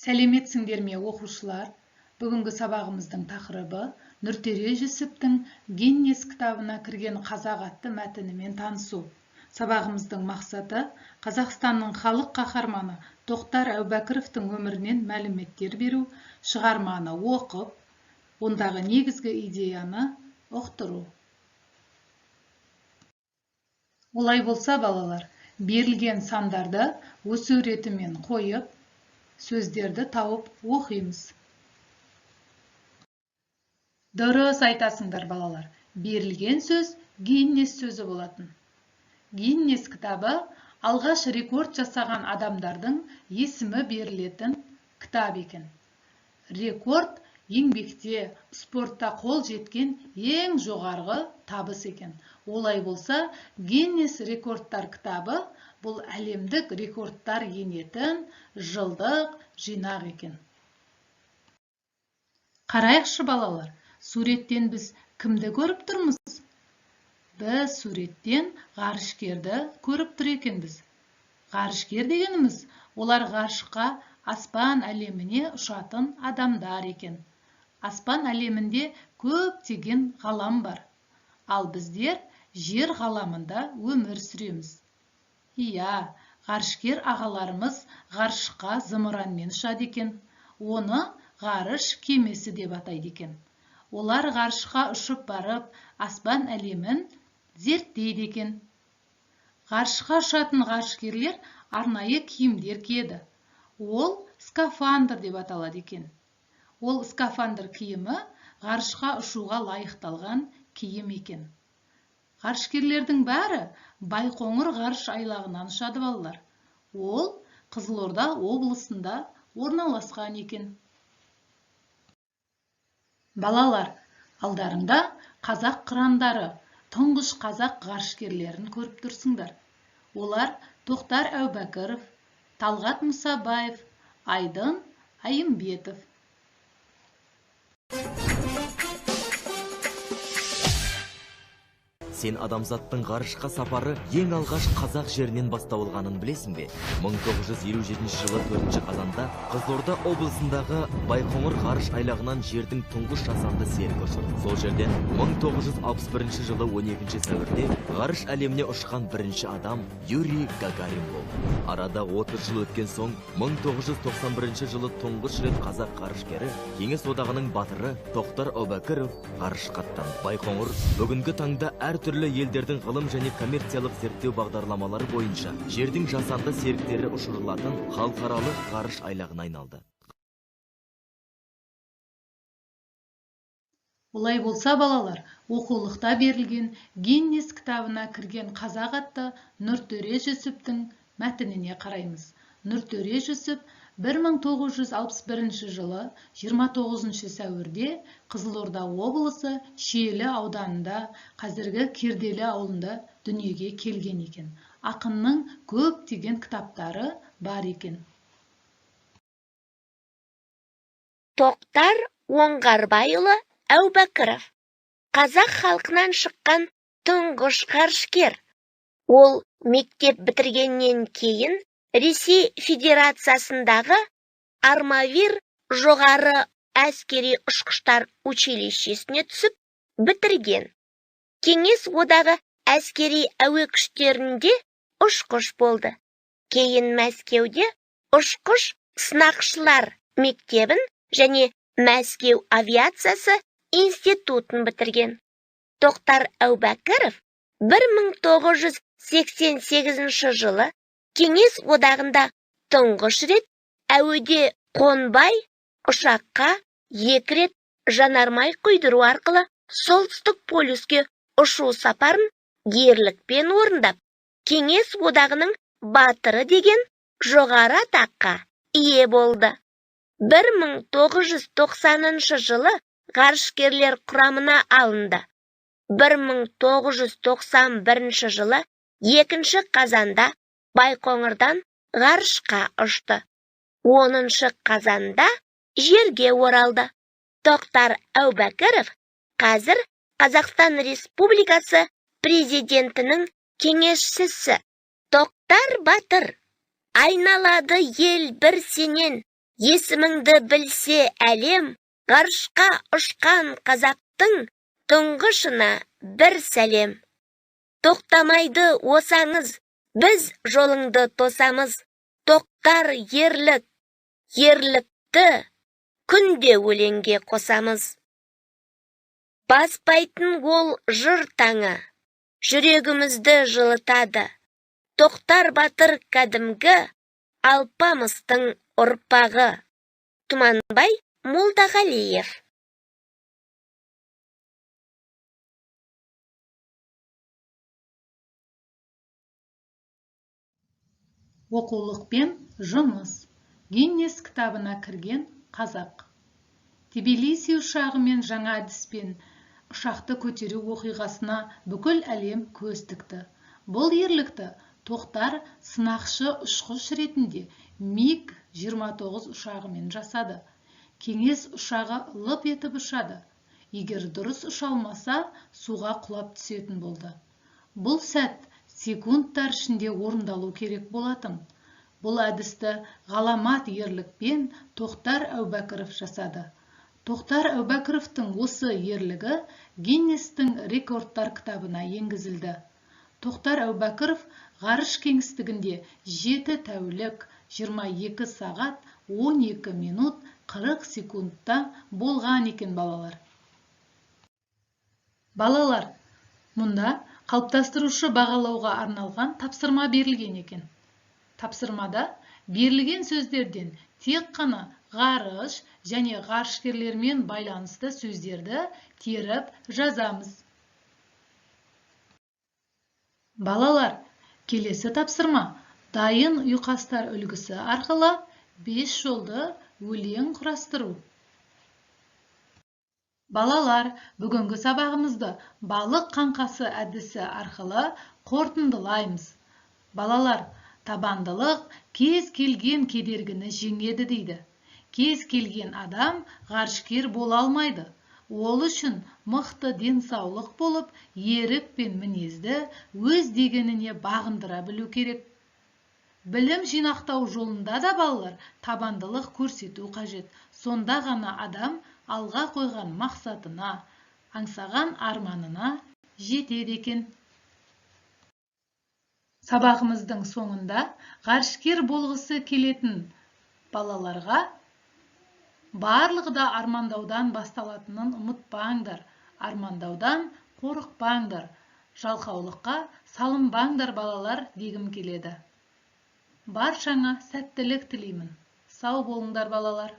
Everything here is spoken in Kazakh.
Сәлеметсіңдер ме, оқушылар? Бүгінгі сабағымыздың тақырыбы Нұртөре Жүсіптің Гиннес кітабына кірген қазақ атты мәтінімен танысу. Сабағымыздың мақсаты Қазақстанның халық қаһарманы Тоқтар Әубәкіровтің өмірінен мәліметтер беру, шығарманы оқып, ондағы негізгі идеяны ұқтыру. Олай болса, балалар, берілген сандарды өсу ретімен қойып, сөздерді тауып оқимыз. Дұрыс айтасыңдар, балалар. Берілген сөз Гиннес сөзі болатын. Гиннес кітабы алғаш рекорд жасаған адамдардың есімі берілетін кітап екен. Рекорд еңбекте, спортта қол жеткен ең жоғарғы табыс екен. Олай болса, Гиннес рекордтар кітабы бұл әлемдік рекордтар енетін жылдық жинақ екен. Қарайықшы, балалар, суреттен біз кімді көріп тұрмыз? Біз суреттен ғарышкерді көріп тұр екенбіз. Ғарышкер дегеніміз, олар ғарышқа, аспан әлеміне ұшатын адамдар екен. Аспан әлемінде көптеген ғалам бар. Ал біздер жер ғаламында өмір сүреміз. Иә, ғарышкер ағаларымыз ғарышқа зымыранмен ұшады екен. Оны ғарыш кемесі деп атайды екен. Олар ғарышқа ұшып барып, аспан әлемін зерттейді екен. Ғарышқа ұшатын ғарышкерлер арнайы киімдер киеді. Ол скафандр деп аталады екен. Ол скафандр киімі ғарышқа ұшуға лайықталған киім екен. Ғарышкерлердің бәрі Байқоңыр ғарыш айлағынан ұшады, балалар. Ол Қызылорда облысында орналасқан екен. Балалар, алдарында қазақ қырандары, тұңғыш қазақ ғарышкерлерін көріп тұрсыңдар. Олар Тоқтар Әубәкіров, Талғат Мұсабаев, Айдын Айымбетов. Сен адамзаттың ғарышқа сапары ең алғаш қазақ жерінен басталғанын білесің бе? 1957 жылы 4 қазанда Қызылорда облысындағы Байқоңыр ғарыш айлағынан жердің тұңғыш жасанды серігі ұшырды. Сол жерден 1961 жылы 12 сәуірде ғарыш әлеміне ұшқан бірінші адам Юрий Гагарин болды. Арада 30 жыл өткен соң 1991 жылы тұңғыш рет қазақ ғарышкері, Кеңес Одағының батыры Тоқтар Әубәкіров ғарышқа аттанды. Байқоңыр бүгінгі таңда әртүрлі елдердің ғылым және коммерциялық зерттеу бағдарламалары бойынша жердің жасанды серіктері ұшырылатын халықаралық ғарыш айлағына айналды. Олай болса, балалар, оқулықта берілген Гиннес кітабына кірген қазақ атты Нұртөре Жүсіптің мәтініне қараймыз. Нұртөре Жүсіп 1961 жылы 29 сәуірде Қызылорда облысы Шиелі ауданында, қазіргі Керделі ауылында дүниеге келген екен. Ақынның көптеген кітаптары бар екен. Тоқтар Оңғарбайұлы Әубәкіров қазақ халқынан шыққан тұңғыш ғарышкер. Ол мектеп бітіргеннен кейін Ресей Федерациясындағы Армавир жоғары әскери ұшқыштар училищесіне түсіп бітірген. Кеңес Одағы әскери әуе күштерінде ұшқыш болды. Кейін Мәскеуде ұшқыш сынақшылар мектебін және Мәскеу авиациясы институтын бітірген. Тоқтар Әубәкіров 1988 жылы Кеңес Одағында тұңғыш рет әуеде қонбай ұшаққа 2 рет жанармай құйдыру арқылы солтүстік полюске ұшу сапарын ерлікпен орындап, Кеңес Одағының батыры деген жоғары атаққа ие болды. 1990 жылы ғарышкерлер құрамына алынды. 1991 жылы 2 қазанда Байқоңырдан ғарышқа ұшты. 10 қазанда жерге оралды. Тоқтар Әубәкіров қазір Қазақстан Республикасы президентінің кеңесшісі. Тоқтар батыр, айналады ел бір сенен, Есіміңді білсе әлем, ғарышқа ұшқан қазақтың тұңғышына бір сәлем. Тоқтамайды осаңыз, біз жолыңды тосамыз. Тоқтар ерлік, ерлікті күнде өлеңге қосамыз. Баспайтын ол жыр таңы, жүрегімізді жылытады. Тоқтар батыр кәдімгі Алпамыстың ұрпағы. Тұманбай Молдағалиев. Оқулықпен жұмыс. Гиннес кітабына кірген қазақ. Тбилиси ұшағымен жаңа әдіспен ұшақты көтеру оқиғасына бүкіл әлем көз тікті. Бұл ерлікті Тоқтар сынақшы ұшқыш ретінде МиГ-29 ұшағымен жасады. Кеңес ұшағы лып етіп ұшады. Егер дұрыс ұша алмаса, суға құлап түсетін болды. Бұл сәт секундтар ішінде орындалу керек болатын. Бұл әдісті ғаламат ерлікпен Тоқтар Әубәкіров жасады. Тоқтар Әубәкіровтің осы ерлігі Гиннестің рекордтар кітабына енгізілді. Тоқтар Әубәкіров ғарыш кеңістігінде 7 тәулік, 22 сағат, 12 минут, 40 секундта болған екен балалар. Балалар, мұнда қалыптастырушы бағалауға арналған тапсырма берілген екен. Тапсырмада берілген сөздерден тек қана ғарыш және ғарышкерлермен байланысты сөздерді теріп жазамыз. Балалар, келесі тапсырма дайын ұйқастар үлгісі арқылы 5 жолды өлең құрастыру. Балалар, бүгінгі сабағымызды балық қаңқасы әдісі арқылы қорытындылаймыз. Балалар, табандылық кез келген кедергіні жеңеді дейді. Кез келген адам ғарышкер бола алмайды. Ол үшін мықты денсаулық болып, ерік пен мінезді өз дегеніне бағындыра білу керек. Білім жинақтау жолында да балалар табандылық көрсету қажет. Сонда ғана адам алға қойған мақсатына, аңсаған арманына жетеді екен. Сабағымыздың соңында ғарышкер болғысы келетін балаларға барлығы да армандаудан басталатынын ұмытпаңдар, армандаудан қорықпаңдар, жалқаулыққа салынбаңдар балалар дегім келеді. Баршаңа сәттілік тілеймін. Сау болыңдар балалар.